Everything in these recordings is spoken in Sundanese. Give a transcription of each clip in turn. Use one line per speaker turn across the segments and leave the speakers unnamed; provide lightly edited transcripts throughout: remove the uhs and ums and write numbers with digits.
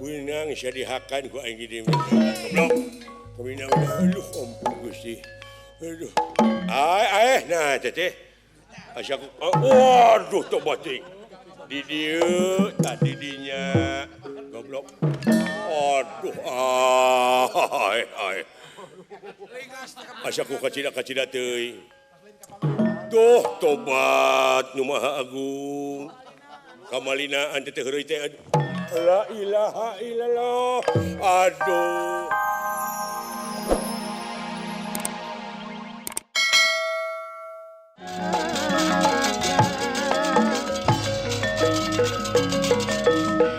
Beunang sia dihakan ku aing di dieu. Goblok. Kaminang aduh ampun Gusti. Aduh. Ai ai nah teteh. Asa ku waduh tobat teuing. Di dieu tadi dinya. Goblok. Aduh ai ai. Asa ku kacida-kacida teuing. Tuh tobat nu Maha Agung. Kamalinaan teteh heureuy teh. La ilaha illallah. Aduh.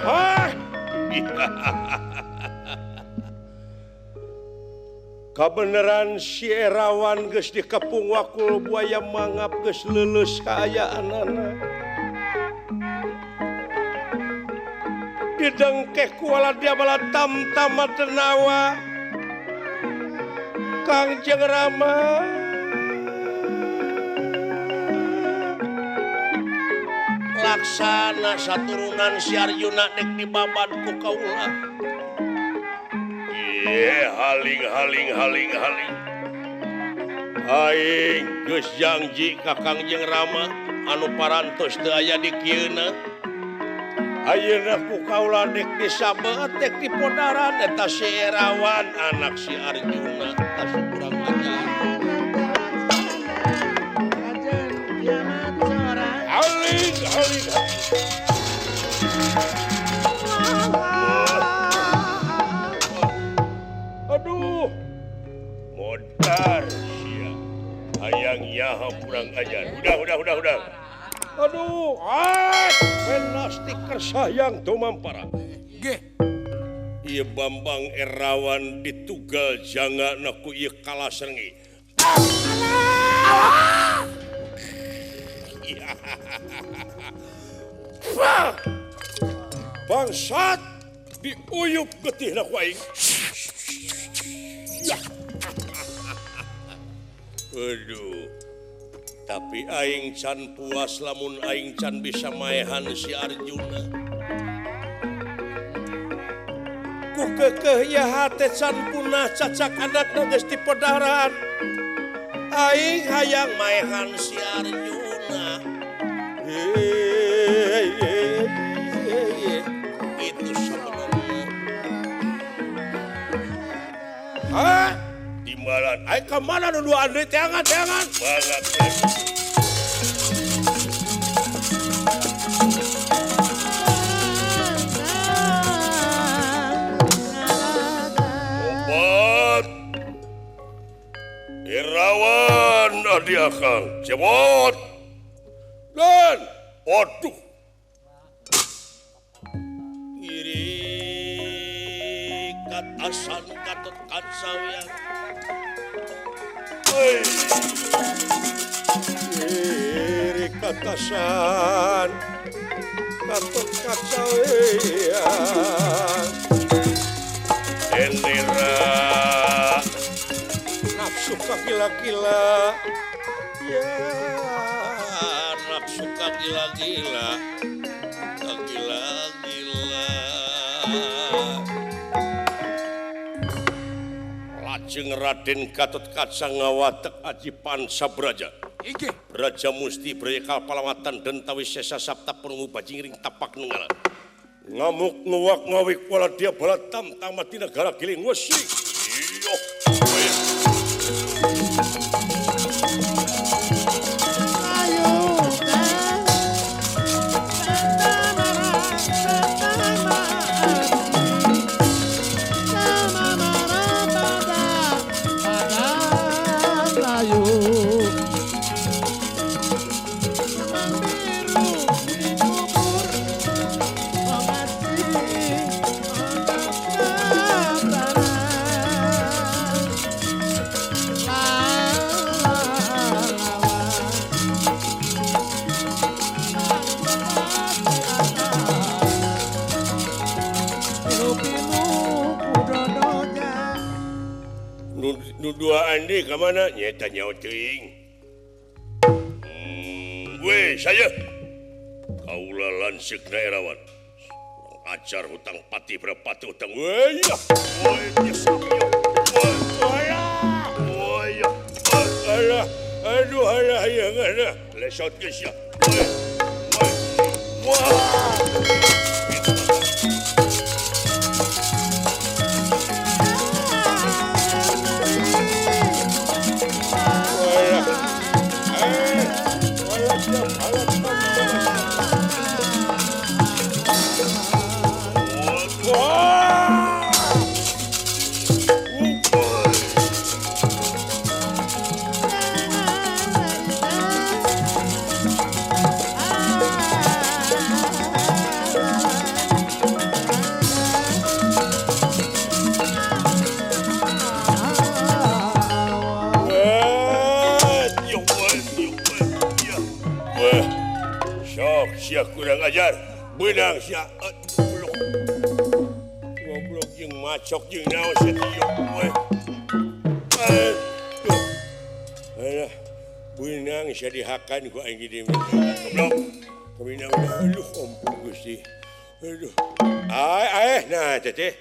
Hah? Kabeneran si Erawan geus dikepung wakul buaya mangap geus leuleus kaayaanana. Didengkeh kuala dia bala tam-tama denawa Kangjeng Rama laksana saturunan si Arjuna dek dibabad ku kaula. Ye haling haling haling haling aing geus janji ka Kangjeng Rama anu parantos teu aya di kieuna. Ayeuna ku kaula dek disabet dek dipodaran eta si Erawan anak si Arjuna tas kurang ajar. Haling haling. Aduh. Modar sia. Hayang nyaho kurang ajar. Udah. Aduh, ah, stiker sayang tumampara. Nggih. Ieu Bambang Erawan ditugal jangana ku ieu kalasengi. Bangsat diuyup getihna ku aing. Aduh. Tapi aing can puas lamun aing can bisa maehan si Arjuna. Ku kekeh ya hate can punah cacak anakna geus dipodaran. Aing hayang maehan si Arjuna. Itu sebenarnya. Hah? Timbalan. Aing ka mana nu duaan deui teangan teangan. Banget. Obat Irawan adi akang cebot dan waduh kiri katasan katot kacawian kiri katasan katot kacawian Enira nafsu kagila-gila ya nafsu kagila-gila kagila-gila lajeng Raden Gatotkaca ngawatek aji Pancabraja inggih Braja Musti Braya Palawatan Dentawi Sesa Sapta Penunggu Bajingring Tapak Nenggala ngamuk nguwak ngawik wala dia bala tam tamat di negara giling wesi iyo.
Ayo
Duaan deui ka mana nyeta nyaho teuing. Weh saya kaula lanseukna Erawan. Ajar hutang pati berpati hutang. Woi, woi, woi, alah, aduh, alah, ya, alah, lesot ke sia. Woi, woi, wah. Kurang ajar benang sia goblok goblok jeung macok jeung naon sia tiok we aduh alah benang sia dihakan ku aing di goblok kabina aduh ampun Gusti aduh ai ai nah teteh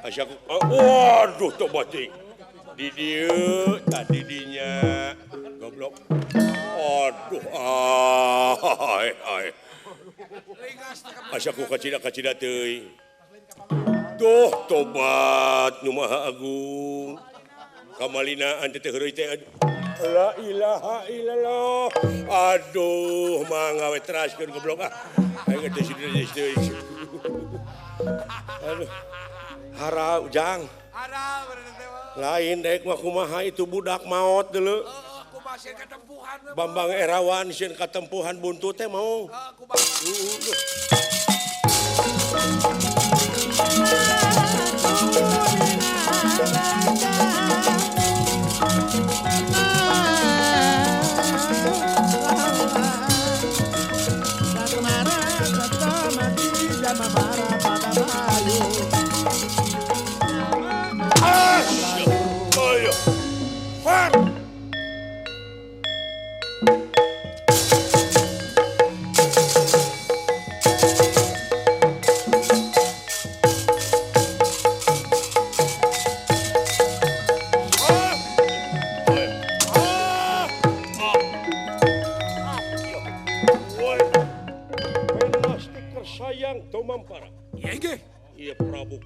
asa ku waduh tobat teuing di dieu tadi dinya goblok aduh ai ai asa ku kacida-kacida teuing. Duh tobat nu Maha Agung. Kamalinaan teh heureuy teh. La ilaha illallah. Aduh mangga we teraskeun goblok ah. Aing teh teuing. Aduh. Hara ujang.
Hara bener teh.
Lain daek mah kumaha itu budak maot deuleu. Bambang Erawan sieun katempuhan buntut teh mau.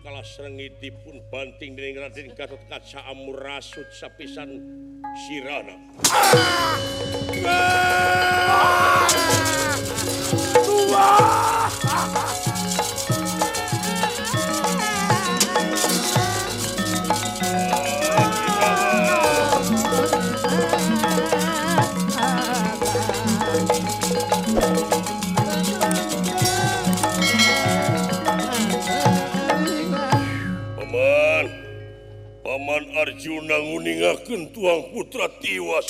Kalasrengit dipun banting dening Raden Gatotkaca amurasut sapisan sirana. Paman Arjuna nguningakeun tuang putra tiwas.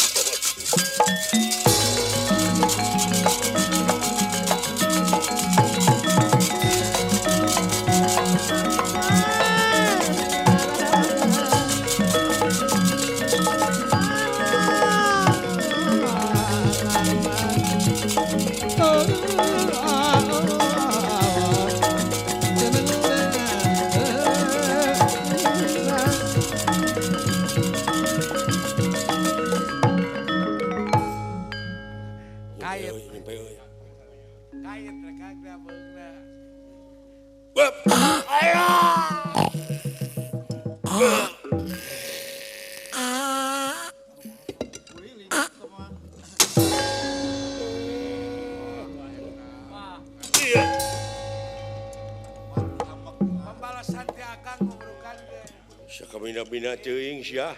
Bina teuing sia.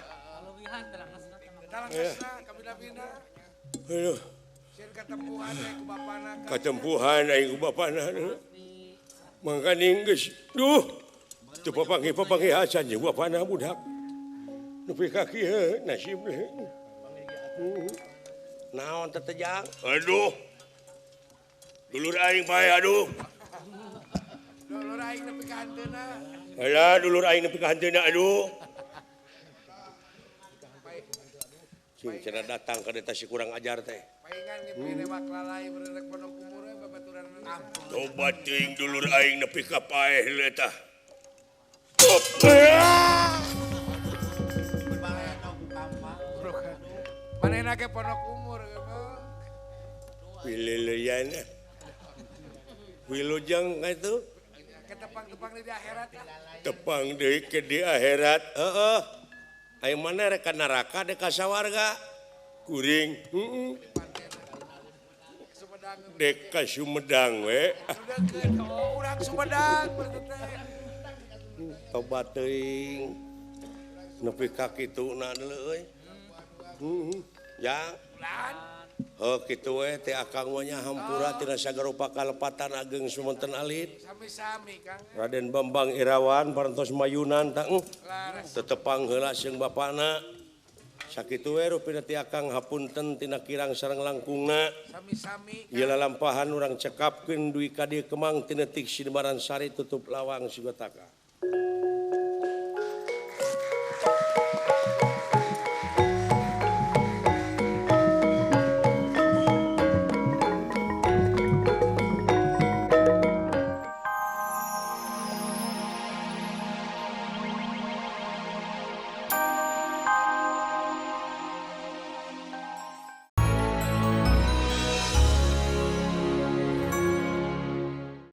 Aduh. Katempuhan aing ku bapana. Mangkaning geus. Duh. Teu papanggih-papanggih acan jeung bapana budak. Nepi ka kieu nasib. Naon tetejang? Aduh. Dulur aing bae aduh.
Dulur aing nepi ka hanteuna.
Alah dulur aing nepi ka hanteuna aduh. Cing cenah datang ka deta si kurang ajar teh.
Paingan ngepi lewat lalai bererek pondok umur babaturan
Tobat teuing dulur aing nepi ka paeh tah.
Manehna ge pondok umur
Pililian. Wilujeng ka itu.
Ketepang-tepang di akhirat.
Tepang deui ke di akhirat. Heeh. Aya mana rek ka neraka dek ka sawarga? Kuring. Heeh. Dek ka Sumedang we.
Urang Sumedang berarti teh.
Tobat teuing. Nepi ka kituna deuleu euy. Heeh. Ya. Heuh kitu we teh akang mah nya hampura tina sagarupa kalepatan ageng sumonten alit.
Sami-sami Kang.
Raden Bambang Irawan parantos mayunan tah tetepang heula jeung bapana. Sakitu we rupina ti akang hapunten tina kirang sareng langkungna.
Sami-sami.
Ieu lalampahan urang cekapkeun dugi ka dieu Kemang tinetik Sinebaran Sari tutup lawang Sigotaka.